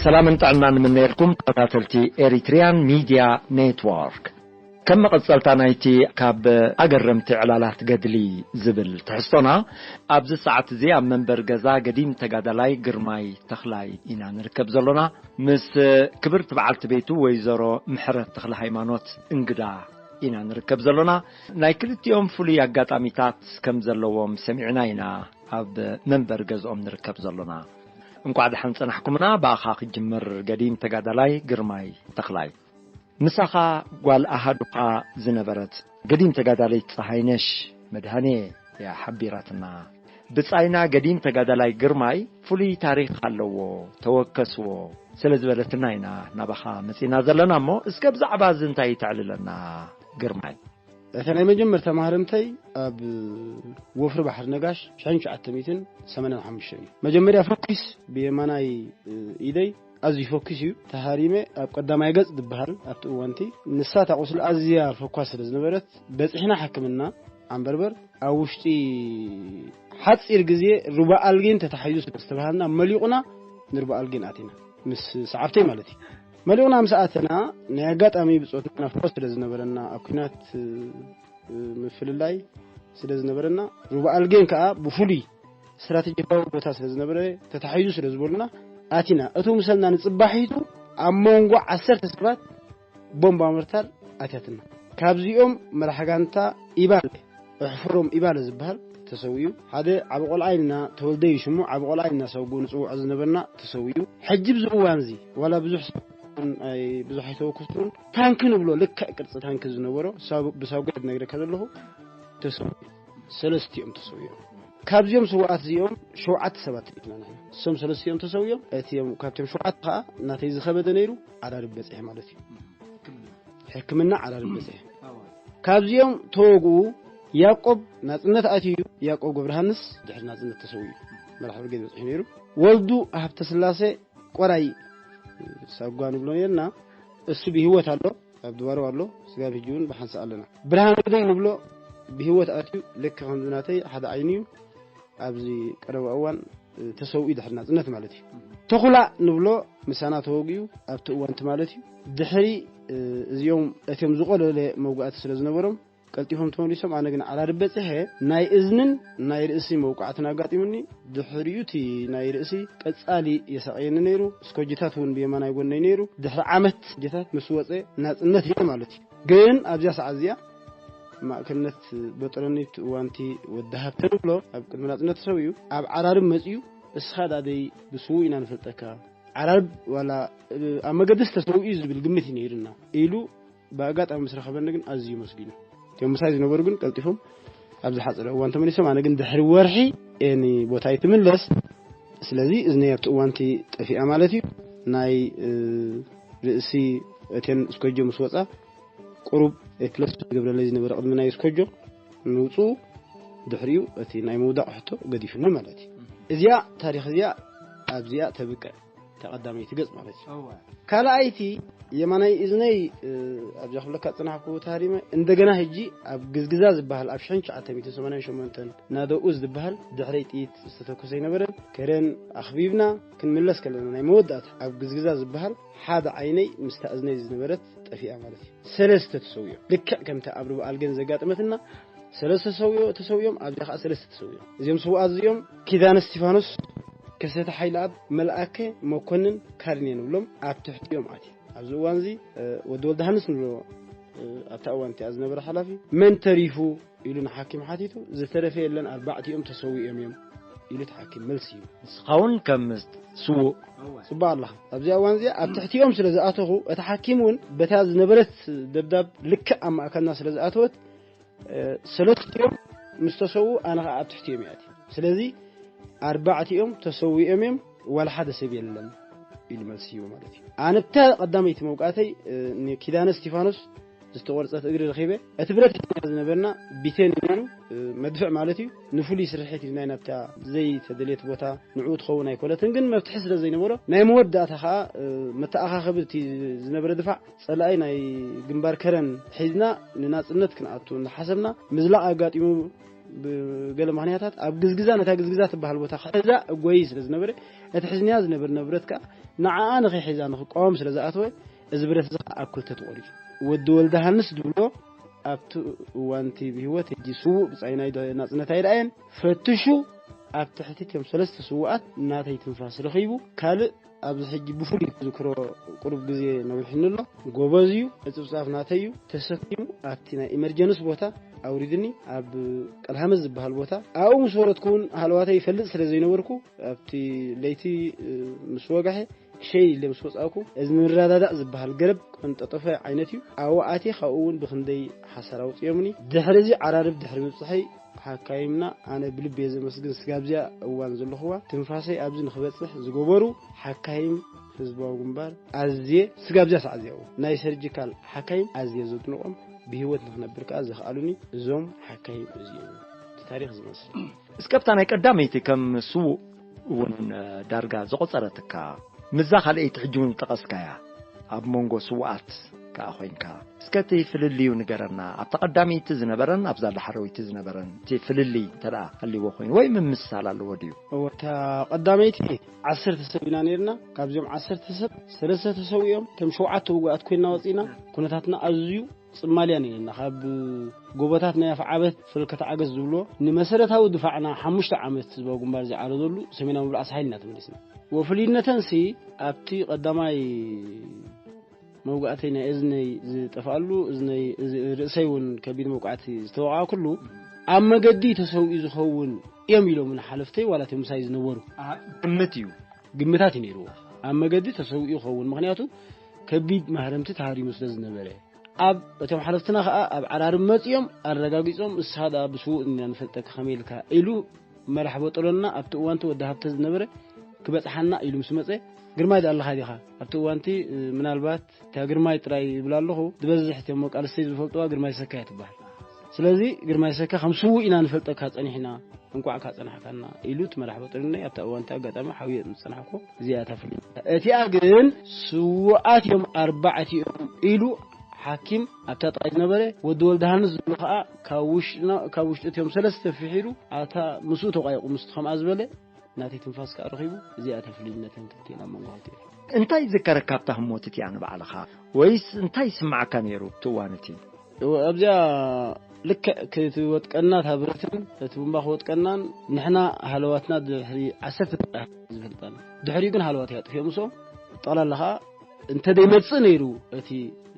ሰላምን ጥዕናን ንምነየልኩም ተኸታተልቲ ኤሪትሪያን ሚድያ ኔትወርክ። ከም መቐጸልታ ናይቲ ካብ ኣገረምቲ ዕላላት ገድሊ ዝብል ትሕዝቶና፣ ኣብዚ ሰዓት እዚ ኣብ መንበር ገዛ ገዲም ተጋዳላይ ግርማይ ተኽላይ ኢና ንርከብ ዘሎና። ምስ ክብርቲ በዓልቲ ቤቱ ወይዘሮ ምሕረት ተኽለ ሃይማኖት እንግዳ ኢና ንርከብ ዘሎና። ናይ ክልቲኦም ፍሉይ ኣጋጣሚታት ከም ዘለዎም ሰሚዕና ኢና ኣብ መንበር ገዝኦም ንርከብ ዘሎና። እንቋዕ ደሓን ጸናሕኩምና። ብኣኻ ክጅምር። ገዲም ተጋዳላይ ግርማይ ተኽላይ፣ ምሳኻ ጓል ኣሃዱኻ ዝነበረት ገዲም ተጋዳለይት ጸሃይነሽ መድሃኔ እያ ሓቢራትና። ብጻይና ገዲም ተጋዳላይ ግርማይ ፍሉይ ታሪኽ ኣለዎ፣ ተወከስዎ ስለ ዝበለትና ኢና ናባኻ መጺና ዘለና። እሞ እስከ ብዛዕባ እዚ እንታይ ተዕልለና ግርማይ? እታ ናይ መጀመርታ ማህረምተይ ኣብ ወፍሪ ባሕሪ ነጋሽ ሽሕን ትሽዓተ ሚእትን ሰማንያን ሓሙሽተን እዩ። መጀመርያ ፈኲስ ብየማናይ፣ እ፣ ኢደይ ኣዝዩ ፈኲስ እዩ ተሃሪመ። ኣብ ቀዳማይ ገጽ ዝበሃል ኣብቲ እዋንቲ ንሳ እታ ቁስሊ ኣዝያ ፈኳስ ስለ ዝነበረት በጺሕና ሕክምና ዓምበርበር ኣብ ውሽጢ ሓጺር ግዜ ሩባ ኣልጌን ተታሒዙ ስለ ዝተባሃልና መሊቑና ንሩባ ኣልጌን ኣቲና ምስ ሰዓብተይ ማለት እዩ። መሊቑና ምስ ኣተና ናይ ኣጋጣሚ ብጾትና ፍቕሪ ስለ ዝነበረና ኣብ ኲናት፣ እ፣ ምፍልላይ ስለ ዝነበረና ሩባ ኣልጌን ከኣ ብፍሉይ ስትራቴጂካዊ ቦታ ስለ ዝነበረ ተታሒዙ ስለ ዝበሉና ኣቲና። እቱ ምሰልና ንጽባሒቱ ኣብ መንጎ ዓሰርተ ሰባት ቦምባ ምርታር ኣትያትና። ካብዚኦም መራሕ ጋንታ ኢባለ፣ ኣሕፍሮም ኢባለ ዝበሃል ተሰዊኡ። ሓደ ዓቢ ቆልዓ ኢልና፣ ተወልደ እዩ ሽሙ፣ ዓቢ ቆልዓ ኢልና ሳጉኡ ንጽውዖ ዝነበርና ተሰዊኡ። ሕጂ ብዚ እዋንዚ ዋላ ብዙሕ ሰብ ኣይ-፣ ብዙሕ ኣይተወከሱን። ታንኪ ንብሎ፣ ልክዕ ቅርጺ ታንኪ ዝነበሮ ሳጉ-፣ ብሳጉ ክነግረካ ዘለኹ ተሰዊኡ። ሰለስቲኦም ተሰዊኦም። ካብዚኦም ስውኣት እዚኦም ሸውዓተ ሰባት ርኢና ንሕና። እሶም ሰለስቲኦም ተሰዊኦም፣ እቲኦም ካብቶም ሸውዓተ ኸኣ ናተይ ዝኸበደ ነይሩ፣ ዓራርብ በጺሐ ማለት እዩ። ሕክምና ዓራርብ በጺሐ። ካብዚኦም ተወግኡ ያዕቆብ ናጽነት ኣትዩ፣ ያዕቆብ ገብረሃንስ ድሕሪ ናጽነት ተሰዊኡ። መራሕ ብርጌድ በጺሑ ነይሩ። ወልዱ ሃብተ ስላሴ ቆራይ ሳጓ ንብሎ ነርና፣ እሱ ብህይወት ኣሎ፣ ኣብ ድባሩ ኣሎ፣ ስጋብ ሕጂ እውን ብሓንሳእ ኣለና። ብርሃን ግደይ ንብሎ ብህይወት ኣትዩ፣ ልክ ከምዚ ናተይ ሓደ ዓይኑ እዩ፣ ኣብዚ ቀረባ እዋን፣ እ፣ ተሰዊኡ ድሕሪ ናጽነት ማለት እዩ። ተኹላ ንብሎ ምሳና ተወጊኡ ኣብቲ እዋንቲ ማለት እዩ። ድሕሪ፣ እ፣ እዚኦም እቲኦም ዝቆለለ መውጋእቲ ስለ ዝነበሮም ቀልጢፎም ተመሊሶም፣ ኣነ ግን ዓራርብ በጺሐ ናይ እዝንን ናይ ርእሲ መውቃዕትን ኣጋጢሙኒ። ድሕሪኡ እቲ ናይ ርእሲ ቀጻሊ የሳቕየኒ ነይሩ። ስኮጅታት እውን ብየማናይ ጎነይ ነይሩ። ድሕሪ ዓመት ስኮጅታት ምስ ወጸ ናጽነት ሂበ ማለት እዩ። ግን ኣብዚኣ ሰዓት እዚኣ ማእከልነት በጠረኒ። እቲ እዋንቲ ወዲ ሃብተ ንብሎ ኣብ ቅድሚ ናጽነት ተሰዊኡ ኣብ ዓራርብ መጺኡ፣ እስኻ ዳደይ ብስዉ ኢና ንፈልጠካ፣ ዓራርብ ዋላ ኣብ መገድስ ተሰዊኡ ዝብል ግምት እዩ ነይሩና ኢሉ ብኣጋጣሚ ምስ ረኸበኒ ግን ኣዝዩ መስጊኑ። እቶም ምሳይ ዝነበሩ ግን ቀልጢፎም ኣብ ዝሓጸረ እዋን ተመሊሶም። ኣነ ግን ድሕሪ ወርሒ እየ ንቦታይ ትምለስ። ስለዚ እዝነይ ኣብቲ እዋንቲ ጠፊኣ ማለት እዩ። ናይ፣ እ፣ ርእሲ እተን እስኮጆ ምስ ወጻ ቁሩብ ኤክለስ ዝገብረለይ ዝነበረ ቅድሚ ናይ እስኮጆ ምውጽኡ ድሕሪኡ እቲ ናይ ምውዳቕ ሕቶ ገዲፉኒ ማለት እዩ። እዚኣ ታሪኽ እዚኣ ኣብዚኣ ተብቅዕ። ተቐዳመይቲ ገጽ ማለት እዩ። እወ። ካልኣይቲ የማናይ እዝነይ፣ እ፣ ኣብዛ ክብለካ ዝጸናሕኩ ተሃሪመ፣ እንደገና ሕጂ ኣብ ግዝግዛ ዝበሃል ኣብ ሽሕን ትሽዓተ ሚእትን ሰማንያን ሸሞንተን ናደኡ ዝበሃል ድሕረይ ጥይት ዝተተኮሰ ኣይነበረን። ከረን ኣኽቢብና ክንምለስ ከለና ናይ መወዳእታ ኣብ ግዝግዛ ዝበሃል ሓደ ዓይነይ ምስታ እዝነይ ዝነበረት ጠፊኣ ማለት እዩ። ሰለስተ ተሰዊኦም። ልክዕ ከምታ ኣብ ሩባ ኣልገን ዘጋጠመትና ሰለስተ ሰውዮ-፣ ተሰውዮም፣ ኣብዚኣ ኸዓ ሰለስተ ተሰውዮም። እዚኦም ስውኣት እዚኦም ኪዳነ እስቲፋኖስ፣ ከሰተ ሓይለኣብ፣ መልኣከ መኮንን፣ ካድኔ ንብሎም ኣብ ትሕቲኦም ኣትዩ። ኣብዚ እዋን እዚ፣ እ፣ ወዲ ወልደሃንስ ንብሎ፣ እ፣ ኣብታ እዋን እቲኣ ዝነበረ ሓላፊ፣ መን ተሪፉ ኢሉ ንሓኪም ሓቲቱ፣ ዝተረፈ የለን፣ ኣርባዕቲኦም ተሰዊኦም እዮም ኢሉ እቲ ሓኪም መልሲ ሂቡ። ንስኻ እውን ከም ስዉእ። ጽቡቕ ኣለኻ። ኣብዚኣ እዋን እዚኣ ኣብ ትሕቲኦም ስለ ዝኣተኹ፣ እቲ ሓኪም እውን በታ ዝነበረት ደብዳብ ልክዕ ኣብ ማእከልና ስለ ዝኣተወት፣ እ፣ ሰለስቲኦም ምስ ተሰውኡ፣ ኣነ ኸዓ ኣብ ትሕቲኦም እየ ኣትየ። ስለዚ ኣርባዕቲኦም ተሰዊኦም እዮም፣ ዋላ ሓደ ሰብ የለን ኢሉ መልሲ ሂቡ ማለት እዩ። ኣነ ብታ ቀዳመይቲ መውቃዕተይ፣ እ፣ ንኪዳነ እስቲፋኖስ ዝተቖርጸት እግሪ ረኺበ። እቲ ብረት ሒዝና ዝነበርና ቢቴን እዩ ነይሩ፣ እ፣ መድፍዕ ማለት እዩ። ንፍሉይ ስርሒት ኢልና ኢና ኣብታ ዘይተደልየት ቦታ ንዕኡ ትኸውን ኣይኮነትን፣ ግን መፍትሒ ስለ ዘይነበሮ ናይ መወዳእታ ኸዓ፣ እ፣ መተኣኻኸቢ እቲ ዝነበረ ድፋዕ ጸላኢ ናይ ግንባር ከረን ሒዝና ንናጽነት ክንኣቱ እናሓሰብና ምዝላቕ ኣጋጢሙ ብገለ ምኽንያታት ኣብ ግዝግዛ፣ ነታ ግዝግዛ ትበሃል ቦታ ክሕዛ እጎይ ስለ ዝነበረ፣ እቲ ሕዝንያ ዝነበር ንብረት ከኣ ንዓኣ ንኸይሕዛ ንኽቃወም ስለ ዝኣተወ፣ እዚ ብረት እዚ ከኣ ኣብ ክልተ ተቖሪጹ። ወዲ ወልደሃንስ ዝብሎ ኣብቲ እዋንቲ ብህይወት፣ ሕጂ ስዉእ ብጻይ ናይ ናጽነት ኣይረኣየን፣ ፈትሹ ኣብ ትሕቲ እቶም ሰለስተ ስዉኣት ናተይ ትንፋስ ረኺቡ። ካልእ ኣብዚ ሕጂ ብፍሉይ ክዝክሮ ቁሩብ ግዜ ነዊሕኒ ኣሎ። ጎበዝ እዩ፣ ዕጽፍጻፍ ናተይ እዩ። ተሰኪሙ ኣብቲ ናይ ኢመርጀንስ ቦታ ኣውሪድኒ፣ ኣብ ቀልሃመት ዝበሃል ቦታ። ኣብኡ ምስ ወረድኩ እውን ሃለዋተይ ይፈልጥ ስለ ዘይነበርኩ፣ ኣብቲ ለይቲ፣ እ፣ ምስ ወጋሐ፣ ሸይ ኢለ ምስ ወጻእኩ፣ እዚ ምርዳዳእ ዝበሃል ገረብ ቀንጠጠፈ ዓይነት እዩ። ኣብኡ ኣትየ፣ ካብኡ እውን ብኽንደይ ሓሳር ኣውጽኦምኒ። ድሕሪ እዚ ዓራርብ ድሕሪ ምብጽሐይ፣ ሓካይምና ኣነ ብልቢ እየ ዘመስግን። ስጋብ እዚኣ እዋን ዘለኹዋ ትንፋሰይ ኣብዚ ንኽበጽሕ ዝገበሩ ሓካይም ህዝባዊ ግንባር ኣዝየ፣ ስጋብ እዚኣ ሰዓት እዚኣ እውን ናይ ሰርጂካል ሓካይም ኣዝየ ዘድንቖም፣ ብህይወት ንኽነብር ከኣ ዘኽኣሉኒ እዞም ሓካይም እዚኦም። እቲ ታሪኽ ዝመስል። እስከ ኣብታ ናይ ቀዳመይቲ ከም ስዉእ እውን ዳርጋ ዝቖጸረትካ፣ ምስዛ ካልኣይቲ ሕጂ እውን ዝጠቐስካያ፣ ኣብ መንጎ ስዉኣት ከኣ ኮይንካ፣ እስከ እቲ ፍልልዩ ንገረና። ኣብታ ቀዳመይቲ ዝነበረን ኣብዛ ዳሕረወይቲ ዝነበረን እቲ ፍልልይ እንተ ደኣ ሃልይዎ ኮይኑ፣ ወይ ምምስሳል ኣለዎ ድዩ? እወ፣ እታ ቀዳመይቲ ዓሰርተ ሰብ ኢና ነይርና። ካብዚኦም ዓሰርተ ሰብ፣ ሰለስተ ተሰዊኦም፣ እቶም ሸውዓተ ውጉኣት ኮይንና ወጺእና። ኩነታትና ኣዝዩ ጽማልያ ነይርና። ካብ ጎቦታት ናይ ኣፍዓበት፣ ፈልከት ዓገስ ዝብሎ፣ ንመሰረታዊ ድፋዕና ሓሙሽተ ዓመት ህዝባዊ ግንባር ዝዓረደሉ ሰሜናዊ ምብራቕ ሳሕል ኢና ተመሊስና። ወፍልይነተንሲ ኣብቲ ቀዳማይ መውጋእተይ ናይ እዝነይ ዝጠፍኣሉ፣ እዝነይ፣ እዚ ርእሰይ እውን ከቢድ መውቃዕቲ ዝተወቃዕኩሉ፣ ኣብ መገዲ ተሰዊኡ ዝኸውን እዮም ኢሎም ሓለፍተይ ዋላ እቶም ምሳይ ዝነበሩ። ኣሃ፣ ግምት እዩ። ግምታት እዩ ነይርዎ። ኣብ መገዲ ተሰዊኡ ይኸውን፣ ምኽንያቱ ከቢድ ማህረምቲ ተሃሪሙ ስለ ዝነበረ። ኣብ እቶም ሓለፍትና ኸኣ ኣብ ዓራርብ መጺኦም ኣረጋጊጾም፣ "እስኻ ደኣ ብስዉእ ኢና ንፈልጠካ፣ ከመይ ኢልካ?" ኢሉ መራሕ በጦሎና፣ ኣብቲ እዋንቲ ወዲ ሃብተ ዝነበረ፣ ክበጽሓና ኢሉ ምስ መጸ፣ "ግርማይ ደኣ ኣለኻ ዲኻ?" ኣብቲ እዋንቲ፣ እ፣ ምናልባት እታ ግርማይ ጥራይ ይብል ኣለኹ፣ ዝበዝሕ እቶም መቃልስተይ ዝፈልጥዋ ግርማይ ሰካ እያ ትበሃል። ስለዚ ግርማይ ሰካ ከም ስዉእ ኢና ንፈልጠካ ጸኒሕና፣ እንቋዕ እካ ጸናሕካና ኢሉ እቲ መራሕ በጦሎና፣ ኣብታ እዋንቲ ኣጋጣሚ ሓውየ ምስ ጸናሕኩ፣ እዚኣ እታ ፍልልይ። እቲኣ ግን ስዉኣት እዮም ኣርባዕቲኦም ኢሉ ሓኪም ኣብታ ጥቓይ ዝነበረ ወዲ ወልደሃንስ ዝብሎ ኸኣ ካብ ውሽጥና፣ ካብ ውሽጢ እቲኦም ሰለስተ ፍሒሩ፣ ኣታ ምስኡ ተቋይቑ ምስቲ ከምኣ ዝበለ ናተይ ትንፋስ ከኣ ረኺቡ፣ እዚኣ እታ ፍልልይነተን ክልቲኤን ኣብ መንጎ ክልቲኤን። እንታይ ይዝከረካ ኣብታ ህሞት እቲኣ ንባዕልኻ? ወይስ እንታይ ይስምዓካ ነይሩ ኣብቲ እዋን እቲ? እወ፣ ኣብዚኣ ልክዕ ክትወጥቀና እታ ብረትን እቲ ቡምባ ክወጥቀናን፣ ንሕና ሃለዋትና ድሕሪ ዓሰርተ ደቂቕ ዝፈልጠና። ድሕሪኡ ግን ሃለዋት እያ ኣጥፊኦም ምስኦም። ጠቕላላ ኸኣ እንተ ደይመጽእ ነይሩ እቲ፣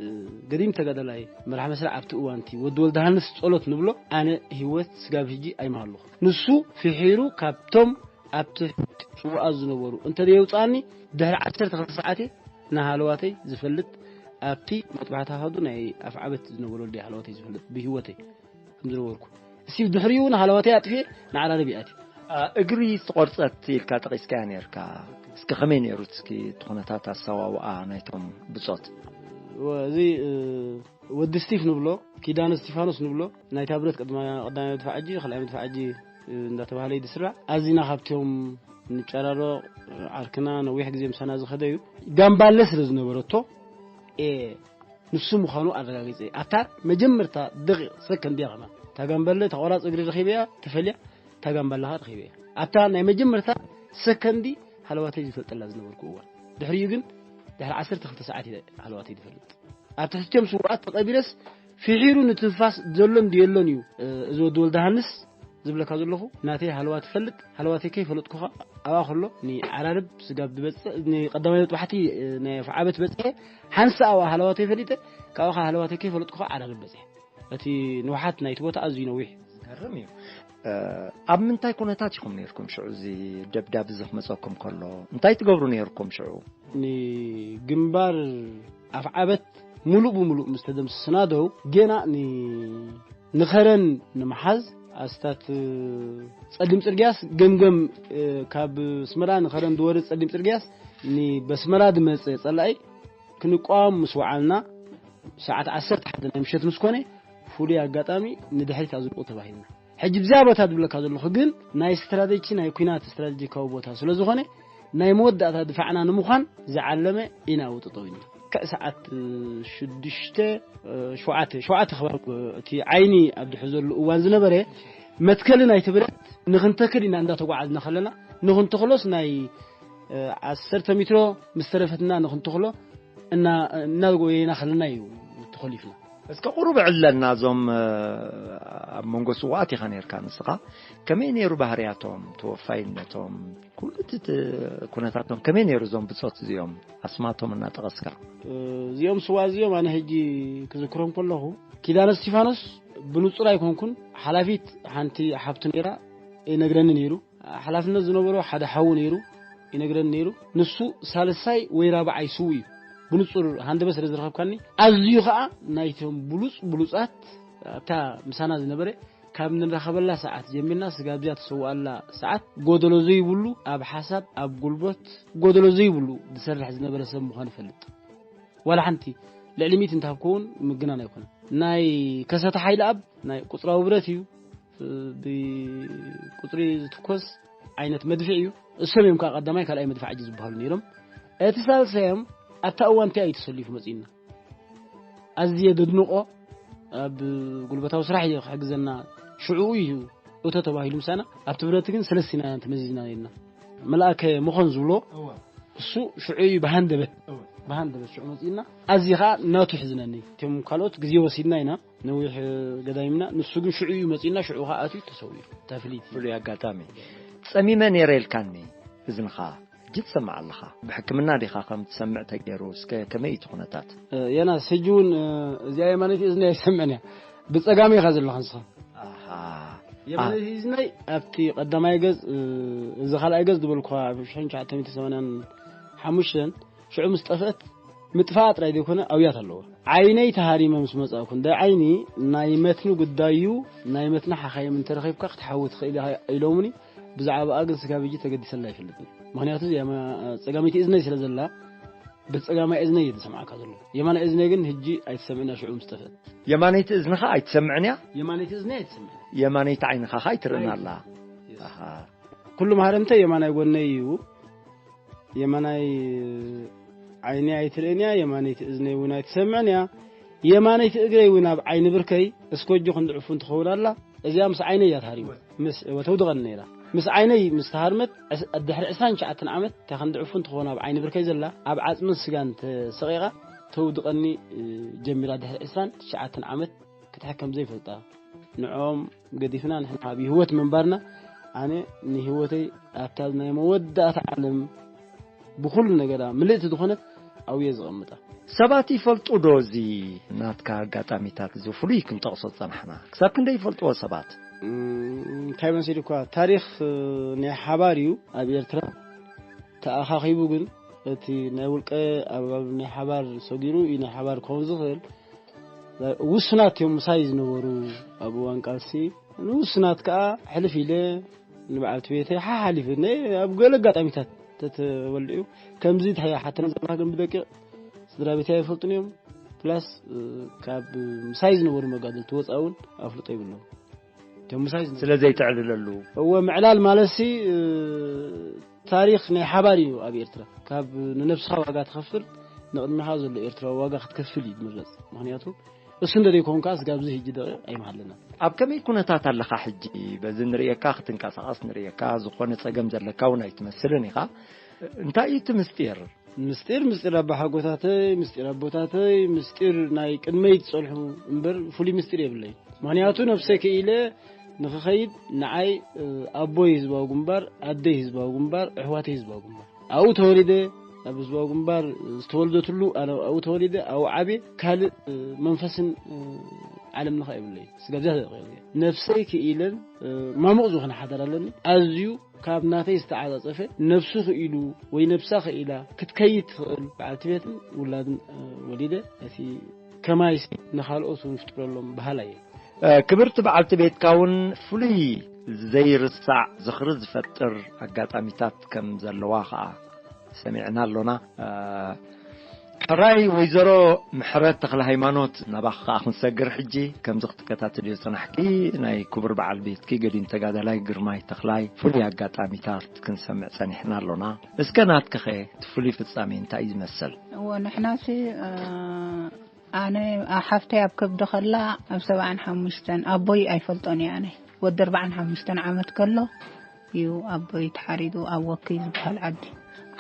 እ፣ ገዲም ተጋዳላይ መርሓ መስርዕ ኣብቲ እዋንቲ ወዲ ወልደሃንስ ጸሎት ንብሎ፣ ኣነ ህይወት ስጋብ ሕጂ ኣይምሃለኹ። ንሱ ፍሒሩ ካብቶም ኣብቲ ስዉኣት ዝነበሩ እንተ ደየውጽኣኒ፣ ድሕሪ ዓሰርተ ክልተ ሰዓት እየ ንሃለዋተይ ዝፈልጥ፣ ኣብቲ መጥባሕቲ ኣሃዱ ናይ ኣፍዓበት ዝነበረሉ ሃለዋተይ ዝፈልጥ ብህይወተይ ከም ዝነበርኩ። እስቲ ድሕሪኡ ንሃለዋተይ ኣጥፊኤ ንዓራርብ ይኣቲ። ኣ፣ እግሪ ዝተቖርጸት ኢልካ ጠቒስካያ ነርካ። እስኪ ከመይ ነይሩ እስኪ እቲ ኩነታት ኣሰዋውኣ ናይቶም ብጾት? ወ-፣ እዚ፣ እ፣ ወዲ ስቲፍ ንብሎ፣ ኪዳነ እስቲፋኖስ ንብሎ፣ ናይታ ብረት ቅድማ-፣ ቀዳማይ መድፍዕ ሕጂ፣ ካልኣይ መድፍዕ ሕጂ፣ እ፣ እንዳተባህለ እዩ ዝስራዕ። ኣዚና ካብቶም ንጨራሮ ዓርክና ነዊሕ ግዜ ምሳና ዝኸደ እዩ። ጋምባለ ስለ ዝነበረቶ፣ ኤ፣ ንሱ ምዃኑ ኣረጋጊጸ። ኣብታ መጀመርታ ደቂቕ ሰከንድ እያ ከማን። እታ ጋምባለ ተቆራጽ እግሪ ረኺበያ፣ ተፈልያ፣ እታ ጋምባለ ኸኣ ረኺበያ። ኣብታ ናይ መጀመርታ ሰከንዲ ሃለዋተይ ዝፈልጠላ ዝነበርኩ እዋን። ድሕሪኡ ግን ድሕሪ ዓሰርተ ክልተ ሰዓት እየ ሃለዋተይ ዝፈልጥ። ኣብ ትሕቲ እቶም ስዉኣት ተቐቢረስ ፍሒሩ ንትንፋስ ዘሎን ድየሎን እዩ። እ፣ እዚ ወዲ ወልደሃንስ ዝብለካ ዘለኹ፣ ናተይ ሃለዋት ይፈልጥ፣ ሃለዋተይ ከይፈለጥኩ ኸኣ ኣብኣ ከሎ ንዓራርብ ስጋብ ዝበጽሕ፣ ንቀዳማይ መጥባሕቲ፣ እ፣ ናይ ኣፍዓበት በጺሐ፣ ሓንሳእ ኣብኣ ሃለዋተይ ፈሊጠ፣ ካብኡ ኸኣ ሃለዋተይ ከይፈለጥኩ ኸኣ ዓራርብ በጺሐ። እቲ ንውሓት ናይቲ ቦታ ኣዝዩ ነዊሕ። ዝገርም እዩ። እ፣ ኣብ ምንታይ ኩነታት ኢኹም ነይርኩም ሽዑ እዚ ደብዳብ እዚ ክመጸኩም ከሎ? እንታይ ትገብሩ ነይርኩም ሽዑ? ንግንባር ኣፍዓበት ሙሉእ ብሙሉእ ምስ ተደምሰስና ዶ፣ ጌና ን-፣ ንኸረን ንምሓዝ ኣስታት ጸሊም ጽርግያስ ገምገም፣ እ፣ ካብ ኣስመራ ንኸረን ዝወርድ ጸሊም ጽርግያስ ን-፣ በስመራ ዝመጸ ጸላኢ ክንቋወም ምስ ወዓልና፣ ሰዓት ዓሰርተ ሓደ ናይ ምሸት ምስ ኮነ፣ ፍሉይ ኣጋጣሚ ንድሕሪት ኣዝንቁ ተባሂልና። ሕጂ ብዛ ቦታ ዝብለካ ዘለኹ ግን ናይ ስትራቴጂ፣ ናይ ኲናት ስትራቴጂካዊ ቦታ ስለ ዝኾነ፣ ናይ መወዳእታ ድፋዕና ንምዃን ዝዓለመ ኢና ኣብኡ ጠጠው ኢልና። ልክዕ ሰዓት ሽዱሽተ፣ ሸውዓተ፣ ሸውዓተ ከባቢ እቲ ዓይኒ ኣብ ድሕሪ ዘሎ እዋን ዝነበረ፣ መትከሊ ናይቲ ብረት ንኽንተክል ኢና እንዳተጓዓዝና ከለና፣ ንኽንተኽሎስ ናይ፣ እ፣ ዓሰርተ ሜትሮ ምስ ተረፈትና ንኽንተኽሎ እና-፣ እናጎየና ከለና እዩ ተኾሊፍና። እስከ ቁሩብ ዕለልና እዞም፣ እ፣ ኣብ መንጎ ስውኣት ኢኻ ነርካ ንስኻ። ከመይ ነይሩ ባህርያቶም፣ ተወፋይነቶም፣ ኩሉ እቲ ት-፣ ኩነታቶም ከመይ ነይሩ እዞም ብጾት እዚኦም ኣስማቶም እናጠቐስካ? እ፣ እዚኦም ስውኣት እዚኦም ኣነ ሕጂ ክዝክሮም ከለኹ ኪዳነ እስቲፋኖስ ብንጹር ኣይኮንኩን፣ ሓላፊት ሓንቲ ሓብቱ ነይራ፣ ይነግረኒ ነይሩ። ሓላፍነት ዝነበሮ ሓደ ሓዉ ነይሩ፣ ይነግረኒ ነይሩ። ንሱ ሳልሳይ ወይ ራብዓይ ስው እዩ። ብንጹር ሃንደበት ስለ ዝረኸብካኒ፣ ኣዝዩ ኸኣ ናይቶም ብሉጽ ብሉጻት ኣብታ ምሳና ዝነበረ፣ ካብ ንራኸበላ ሰዓት ጀሚርና ስጋብ እዚኣ ተሰውኣላ ሰዓት፣ ጎደሎ ዘይብሉ፣ ኣብ ሓሳብ፣ ኣብ ጉልበት፣ ጎደሎ ዘይብሉ ዝሰርሕ ዝነበረ ሰብ ምዃኑ እፈልጥ። ዋላ ሓንቲ ልዕሊ ሚእቲ እንተሃብኮ እውን ምግናን ኣይኮነን። ናይ ከሰተ ሓይሊ ኣብ ናይ ቁጽራዊ ብረት እዩ። ብቁጽሪ ዝትኮስ ዓይነት መድፍዕ እዩ። እሶም እዮም ከዓ ቀዳማይ፣ ካልኣይ መድፍዕ ኣጂ ዝበሃሉ ነይሮም። እቲ ሳልሳዮም ኣብታ እዋን እቲኣ እዩ ተሰሊፉ መጺእና። ኣዝየ ደድንቆ፣ ኣብ ጉልበታዊ ስራሕ እዩ ክሕግዘና። ሽዑ እዩ እቶ ተባሂሉ ምሳና። ኣብቲ ብረት ግን ሰለስቲና ኢና ተመዚዝና ነርና። መልኣከ መኾን ዝብሎ፣ እሱ ሽዑ እዩ ብሃንደበት፣ ብሃንደበት ሽዑ መጺእና። ኣዝየ ከዓ ናቱ ይሕዝነኒ። እቶም ካልኦት ግዜ ወሲድና ኢና፣ ነዊሕ ገዳይምና። ንሱ ግን ሽዑ እዩ መጺእና፣ ሽዑ ከዓ ኣትዩ ተሰዊሩ። እታ ፍልይቲ ፍሉይ ኣጋጣሚ። ጸሚመ ነይረ ኢልካኒ፣ እዝንኻ ሕጂ ትሰምዕ ኣለኻ። ብሕክምና ዲኻ ከም ትሰምዕ ተገይሩ? እስከ ከመይ እዩ እቲ ኩነታት? እ፣ ዮናስ፣ ሕጂ እውን፣ እ፣ እዚኣ የማነይቲ እዝነይ ኣይሰምዕን እያ። ብጸጋመይ ኢኻ ዘለኻ ንስኻ። ኣሃ። የማነይቲ እዝነይ ኣብቲ ቀዳማይ ገጽ፣ እ፣ እዚ ካልኣይ ገጽ ዝበልኳ ኣብ ሺሕ ትሽዓተ ሚእቲ ሰማንያን ሓሙሽተን ሽዑ ምስ ጠፍአት፣ ምጥፋኣ ጥራይ ዘይኮነ ኣውያት ኣለዎ። ዓይነይ ተሃሪመ ምስ መጻእኩ፣ እንዳ ዓይኒ ናይ መትኒ ጉዳይ እዩ፣ ናይ መትኒ ሓኻይም እንተረኺብካ ክትሓዊ ትኽእል ኢኻ ኢሎምኒ። ብዛዕባኣ ግን ስጋብ ሕጂ ተገዲሰላ ኣይፈልጥን። ምኽንያቱ እዚኣ ማ-፣ ጸጋመይቲ እዝነይ ስለ ዘላ፣ በቲ ጸጋማይ እዝነይ እየ ዝሰምዓካ ዘሎ። የማናይ እዝነይ ግን ሕጂ ኣይትሰምዕን እያ፣ ሽዑ ምስ ጠፍአት። የማነይቲ እዝንኻ ኣይትሰምዕን እያ? የማነይቲ እዝነይ ኣይትሰምዕን። የማነይቲ ዓይንኻ ኸኣ ኣይትርእን ኣላ። የስ። ኣሃ። ኩሉ መሃረምተይ የማናይ ጎነይ እዩ። የማናይ ዓይነይ ኣይትርእን እያ፣ የማነይቲ እዝነይ እውን ኣይትሰምዕን እያ። የማነይቲ እግረይ እውን ኣብ ዓይኒ ብርከይ እስኮጆ ክንዲ ዕፉን ትኸውን ኣላ። እዚኣ ምስ ዓይነይ እያ ተሃሪማ። ምስ፣ እወ፣ ተውድቐኒ ነይራ። ምስ ዓይነይ ምስ ተሃርመት፣ ዕስ-፣ ድሕሪ ዕስራን ትሽዓተን ዓመት፣ እታ ክንዲ ዕፉን ትኸውን ኣብ ዓይኒ ብርከይ ዘላ፣ ኣብ ዓጽምን ስጋን ተሰቒቓ ተውድቐኒ፣ እ፣ ጀሚራ። ድሕሪ ዕስራን ትሽዓተን ዓመት ክትሕከም ዘይፈልጣ። ንዕኦም ገዲፍና ንሕና ኣብ ህይወት ምንባርና፣ ኣነ ንህይወተይ ኣብታ ናይ መወዳእታ ዓለም ብኹሉ ነገራ ምልእቲ ዝኾነት ኣብየ ዝቐምጣ። ሰባት ይፈልጡ ዶ እዚ ናትካ ኣጋጣሚታት እዚ ፍሉይ ክንጠቕሶ ዝጸናሕና? ክሳብ ክንደይ ይፈልጥዎ ሰባት? እም፣ እንታይ መሲሉ እኳ ታሪኽ፣ እ፣ ናይ ሓባር እዩ። ኣብ ኤርትራ ተኣኻኺቡ ግን እቲ ናይ ውልቀ ኣብ፣ ኣብ ናይ ሓባር ሰጊሩ እዩ ናይ ሓባር ክኸውን ዝኽእል። ውሱናት እዮም ምሳይ ዝነበሩ ኣብ እዋን ቃልሲ። ንውሱናት ከኣ ሕልፍ ኢለ ንበዓልቲ ቤተይ ሓሓሊፈ። ነ-፣ ኣብ ገለ ኣጋጣሚታት ተተወልዑ ከምዚ ተሓ-፣ ሓተና ዘለካ ግን ብደቂቕ ስድራ ቤተይ ኣይፈልጡን እዮም። ፕላስ፣ እ፣ ካብ ምሳይ ዝነበሩ መጋደልቲ ወፃ እውን ኣፍልጦ ይብሎም። እቶም ምሳይ ዝነበሩ ስለ ዘይትዕልለሉ። እወ፣ ምዕላል ማለትሲ፣ እ፣ ታሪኽ ናይ ሓባር እዩ ኣብ ኤርትራ። ካብ ንነብስኻ ዋጋ ትኸፍል፣ ንቕድሚኻ ዘሎ ኤርትራዊ ዋጋ ክትከፍል እዩ ዝምረጽ። ምኽንያቱ እሱ እንተ ዘይኮንካ ስጋብ እዚ ሕጂ ደቂቕ ኣይምሃለናን። ኣብ ከመይ ኩነታት ኣለኻ ሕጂ? በዚ ንርእየካ ክትንቀሳቐስ ንርእየካ፣ ዝኾነ ጸገም ዘለካ እውን ኣይትመስልን ኢኻ። እንታይ እዩ እቲ ምስጢር? ምስጢር፣ ምስጢር ኣባሓጎታተይ፣ ምስጢር ኣቦታተይ፣ ምስጢር ናይ ቅድመይ ዝጸንሑ እምበር ፍሉይ ምስጢር የብለይ። ምኽንያቱ ነብሰይ ክኢለ ንኽኸይድ ንዓይ፣ እ፣ ኣቦይ ህዝባዊ ግንባር፣ ኣደይ ህዝባዊ ግንባር፣ ኣሕዋተይ ህዝባዊ ግንባር። ኣብኡ ተወሊደ፣ ኣብ ህዝባዊ ግንባር ዝተወልደትሉ፣ ኣነ ኣብኡ ተወሊደ፣ ኣብኡ ዓብየ፣ ካልእ፣ እ፣ መንፈስን፣ እ፣ ዓለም ለኸ የብለይ። ስጋብ እዚኣ ተጠቒዐ ነብሰይ ክኢለን፣ እ፣ ማሙቕ ዝኾነ ሓዳር ኣለኒ። ኣዝዩ ካብ ናተይ ዝተዓጻጸፈ፣ ነብሱ ክኢሉ ወይ ነብሳ ክኢላ ክትከይድ ትኽእል በዓልቲ ቤትን ውላድን፣ እ፣ ወሊደ፣ እቲ ከማይሲ ንኻልኦት እውን ፍጥረሎም በሃላይ እየ። እ፣ ክብርቲ በዓልቲ ቤትካ እውን ፍሉይ ዘይርሳዕ ዝኽሪ ዝፈጥር ኣጋጣሚታት ከም ዘለዋ ኸኣ ሰሚዕና ኣሎና። እ፣ ሕራይ ወይዘሮ ምሕረት ተኽለ ሃይማኖት፣ ናባኺ ኸኣ ክንሰግር ሕጂ። ከምዚ ክትከታተልዮ ዝጸናሕኪ ናይ ክቡር በዓል ቤትኪ ገዲም ተጋዳላይ ግርማይ ተኽላይ ፍሉይ ኣጋጣሚታት ክንሰምዕ ጸኒሕና ኣሎና። እስከ ናትኪኸ እቲ ፍሉይ ፍጻሜ እንታይ እዩ ዝመስል? እወ፣ ንሕናሲ፣ እ፣ ኣነ፣ ኣ፣ ሓፍተይ ኣብ ከብዲ ከላ ኣብ ሰብዓን ሓሙሽተን፣ ኣቦይ ኣይፈልጦን እየ ኣነ። ወዲ ኣርባዓን ሓሙሽተን ዓመት ከሎ እዩ ኣቦይ ተሓሪዱ ኣብ ወኪ ዝበሃል ዓዲ።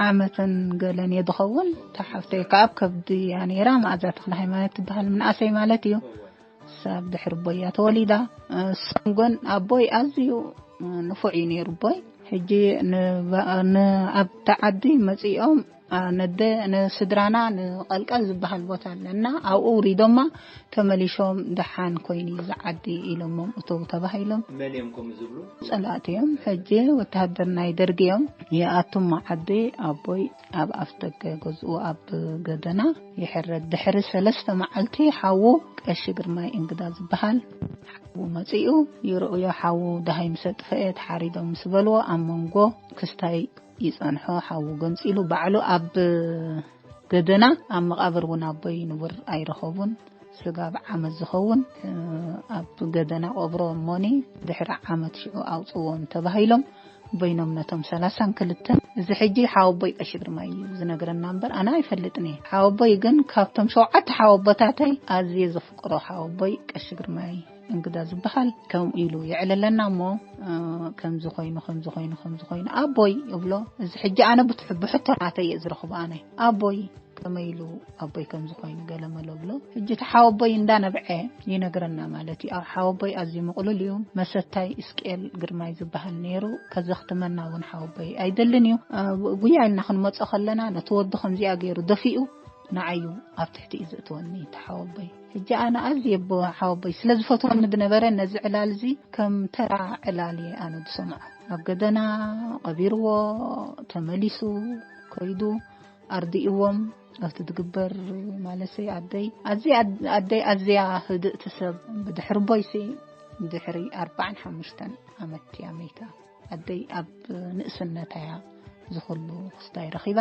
ዓመትን ገለን እየ ዝኸውን። እታ ሓፍተይ ከኣ ኣብ ከብዲ እያ ነይራ። መኣዛ ተክለ ሃይማኖት ትበሃል፣ ምንኣሰይ ማለት እዩ። እሳ ኣብ ድሕሪ ኣቦይ እያ ተወሊዳ። እሶም ግን ኣቦይ ኣዝዩ ንፉዕ እዩ ነይሩ ኣቦይ። ሕጂ ንባ-፣ ን-፣ ኣብታ ዓዲ መጺኦም፣ ኣ፣ ነደ-፣ ንስድራና ንቐልቀል ዝበሃል ቦታ ኣለና፣ ኣብኡ ውሪዶማ፣ ተመሊሾም ደሓን ኮይኑ እዩ ዝዓዲ ኢሎሞም እተው ተባሂሎም። መን እዮም ከምኡ ዝብሉ? ጸላእቲ እዮም። ሕጂ ወተሃደር ናይ ደርጊ እዮም። ይኣቱማ ዓዲ፣ ኣቦይ ኣብ ኣፍደገ ገዝኡ ኣብ ገደና ይሕረድ። ድሕሪ ሰለስተ መዓልቲ ሓዉ ቀሺ ግርማይ እንግዳ ዝበሃል ሓዉ መጺኡ ይርእዮ። ሓዉ ደሃይ ምስ ኣጥፈኤ፣ ተሓሪዶም ምስ በልዎ፣ ኣብ መንጎ ክስታይ ይጸንሖ። ሓዉ ገንጺሉ ባዕሉ ኣብ ገደና፣ ኣብ መቓብር እውን ኣቦይ ንቡር ኣይረኸቡን። ስጋብ ዓመት ዝኸውን፣ እ፣ ኣብ ገደና ቀብሮ እሞኒ፣ ድሕሪ ዓመት ሽዑ ኣውጽዎም ተባሂሎም። በይኖም ነቶም ሰላሳን ክልተን፣ እዚ ሕጂ ሓወቦይ ቀሺ ግርማይ እዩ ዝነግረና እምበር ኣነ ኣይፈልጥን እየ። ሓወቦይ ግን ካብቶም ሸውዓተ ሓወቦታተይ ኣዝየ ዘፍቅሮ ሓወቦይ ቀሺ ግርማይ እንግዳ ዝበሃል ከምኡ ኢሉ የዕለለና እሞ፣ እ፣ ከምዚ ኮይኑ፣ ከምዚ ኮይኑ፣ ከምዚ ኮይኑ፣ ኣቦይ እብሎ። እዚ ሕጂ ኣነ ብትሕ-፣ ብሕቶ ናተይ እየ ዝረኽቦ ኣነ። ኣቦይ ከመይ ኢሉ ኣቦይ ከምዚ ኮይኑ ገለ መለ ብሎ። ሕጂ እቲ ሓወቦይ እንዳነብዐ ይነግረና ማለት እዩ። ኣብ ሓወቦይ ኣዝዩ ምቕሉል እዩ። መሰታይ እስቅኤል ግርማይ ዝበሃል ነይሩ። ከዘኽትመና እውን ሓወቦይ ኣይደልን እዩ። እ፣ ጉያ ኢልና ክንመጾ ከለና ነቲ ወዲ ከምዚኣ ገይሩ ደፊኡ ንዓዩ ኣብ ትሕቲ እዩ ዘእትወኒ እቲ ሓወቦይ። ሕጂ ኣነ ኣዝየ ኣቦ ሓወቦይ ስለ ዝፈትወኒ ዝነበረ ነዚ ዕላል እዚ ከም ተራ ዕላል እየ ኣነ ዝሰምዖ። ኣብ ገደና ቀቢርዎ ተመሊሱ ከይዱ ኣርዲእዎም ኣብቲ ዝግበር ማለሰይ ኣደይ ኣዝያ ኣደይ ኣዝያ ህድእቲ ሰብ ብድሕሪ ኣቦይሲ ድሕሪ ኣርባዓን ሓሙሽተን ዓመት እያ መይታ። ኣደይ ኣብ ንእስነታ እያ ዝኹሉ ክስታይ ረኺባ።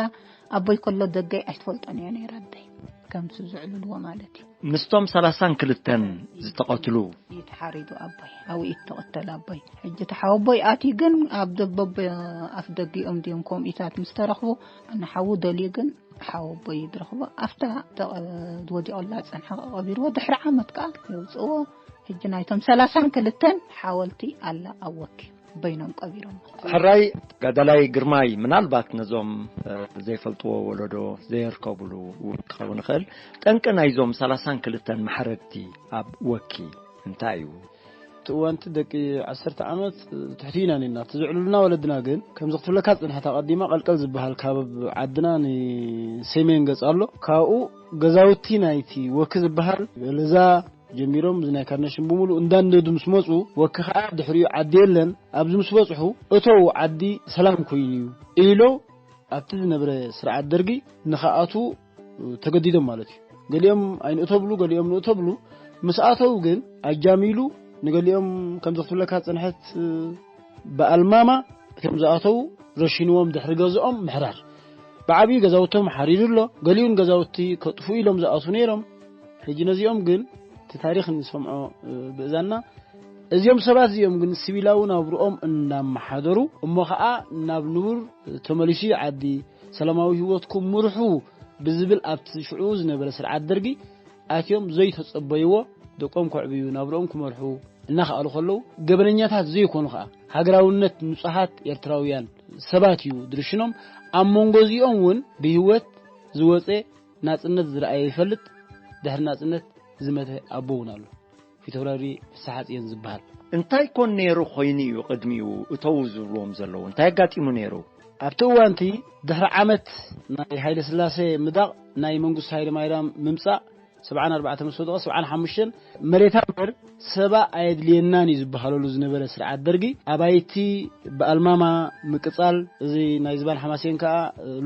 ኣቦይ ከሎ ደገይ ኣይትፈልጦን እያ ነይራ ኣደይ። ከምቲ ዝዕልልዎ ማለት እዩ። ምስቶም ሰላሳን ክልተን ዝተቐትሉ እዩ ተሓሪዱ ኣቦይ። ኣብኡ እዩ ተቐተለ ኣቦይ። ሕጂ እቲ ሓወቦይ ኣትዩ ግን ኣብ ደበቦ ኣፍ ደጊኦም ድዮም ኮሚታት ምስ ተረኽቡ ንሓዉ ደልዩ ግን ሓወቦይ ዝረኽቦ ኣብታ ተቐ-፣ ወዲቑላ ዝጸንሐ ቀቢርዎ ድሕሪ ዓመት ከኣ የውጽእዎ። ሕጂ ናይቶም ሰላሳን ክልተን ሓወልቲ ኣላ ኣብ ወኪ በይኖም ቀቢሮም። ሕራይ ተጋዳላይ ግርማይ፣ ምናልባት ነዞም፣ እ፣ ዘይፈልጥዎ ወለዶ ዘየርከቡሉ እውን ክኸውን ይኽእል። ጠንቂ ናይዞም ሰላሳን ክልተን ማሕረድቲ ኣብ ወኪ እንታይ እዩ? እቲ እዋንቲ ደቂ ዓሰርተ ዓመት ትሕቲ ኢና ነና። እቲ ዝዕሉልና ወለድና ግን ከምዚ ክትብለካ ዝጽንሐት ኣቐዲማ ቀልቀል ዝበሃል ካብ ዓድና ንሰሜን ገጽ ኣሎ። ካብኡ ገዛውቲ ናይቲ ወኪ ዝበሃል በለዛ ጀሚሮም እዚ ናይ ካርነሽን ብምሉእ እንዳንደዱ ምስ መጹ፣ ወኪ ኸዓ ድሕሪኡ ዓዲ የለን። ኣብዚ ምስ በጽሑ፣ እተው ዓዲ ሰላም ኮይኑ እዩ ኢሎ ኣብቲ ዝነበረ ስርዓት ደርጊ ንኸኣትዉ ተገዲዶም ማለት እዩ። ገሊኦም ኣይንእቶ ብሉ፣ ገሊኦም ንእቶ ብሉ። ምስ ኣተው ግን ኣጃሚሉ ንገሊኦም ከምዚ ክትብለካ ዝጸንሐት በኣልማማ እቶም ዝኣተው ረሺንዎም ድሕሪ ገዝኦም ምሕራር። ብዓብዩ ገዛውቶም ሓሪሩ ኣሎ። ገሊኡን ገዛውቲ ከጥፉ ኢሎም ዝኣትዉ ነይሮም። ሕጂ ነዚኦም ግን እቲ ታሪኽ ንሰምዖ፣ እ፣ ብእዛና እዚኦም ሰባት እዚኦም ግን ሲቪላዊ ናብርኦም እናመሓደሩ እሞ ኸዓ ናብ ንቡር ተመሊሱ እዩ ዓዲ፣ ሰላማዊ ህይወትኩም ምርሑ ብዝብል ኣብቲ ሽዑ ዝነበረ ስርዓት ደርጊ ኣትዮም ዘይተጸበይዎ ደቆም ከዕብዩ ናብርኦም ክመርሑ እናኸኣሉ ከለዉ ገበነኛታት ዘይኮኑ ኸዓ ሃገራውነት ንጹሃት ኤርትራውያን ሰባት እዩ ድርሽኖም። ኣብ መንጎ እዚኦም እውን ብህይወት ዝወጸ ናጽነት ዝረኣየ ይፈልጥ፣ ድሕሪ ናጽነት ዝመተ ኣቦ እውን ኣሎ። ፊተውራሪ ፍስሓጽዮን ዝበሃል። እንታይ ኮን ነይሩ ኮይኑ እዩ ቅድሚኡ እተው ዝብልዎም ዘለዉ? እንታይ ኣጋጢሙ ነይሩ? ኣብቲ እዋንቲ ድሕሪ ዓመት ናይ ሃይለ ስላሴ ምዳቕ ናይ መንግስቱ ሃይለ ማይራም ምምጻእ ሰብዓን ኣርባዕተን ምስ ወደቐ ሰብዓን ሓሙሽተን መሬታ እምበር ሰባ ኣየድልየናን እዩ ዝበሃለሉ ዝነበረ ስርዓት ደርጊ ኣባይቲ ብኣልማማ ምቅጻል፣ እዚ ናይ ዝባን ሓማሴን ከኣ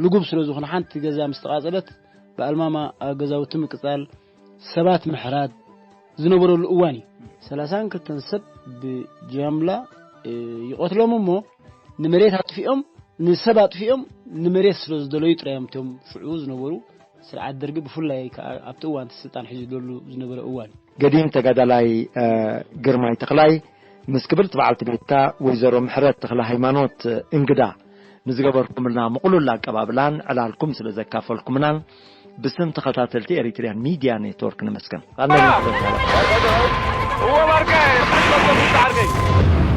ልጉብ ስለ ዝኾነ ሓንቲ ገዛ ምስ ተቓጸለት ብኣልማማ ኣብ ገዛውቲ ምቅጻል፣ ሰባት ምሕራድ ዝነበረሉ እዋን እዩ። ሰላሳን ክልተን ሰብ ብጃምላ፣ እ፣ ይቐትሎም እሞ ንመሬት ኣጥፊኦም፣ ንሰብ ኣጥፊኦም፣ ንመሬት ስለ ዝደለዩ ጥራይ እዮም እቶም ሽዑ ዝነበሩ ስርዓት ደርጊ ብፍላይ ከኣ ኣብቲ እዋን እቲ ስልጣን ሒዙ ዝደሉ ዝነበረ እዋን። ገዲም ተጋዳላይ፣ እ፣ ግርማይ ተኽላይ ምስ ክብርቲ በዓልቲ ቤትካ ወይዘሮ ምሕረት ተኽለ ሃይማኖት እንግዳ ንዝገበርኩምልና ምቕሉል ኣቀባብላን ዕላልኩም ስለ ዘካፈልኩምናን ብስም ተኸታተልቲ ኤሪትሪያን ሚድያ ኔትወርክ ነመስግን። እዎ ባርከ፣ ቀልቀል ዓርከይ።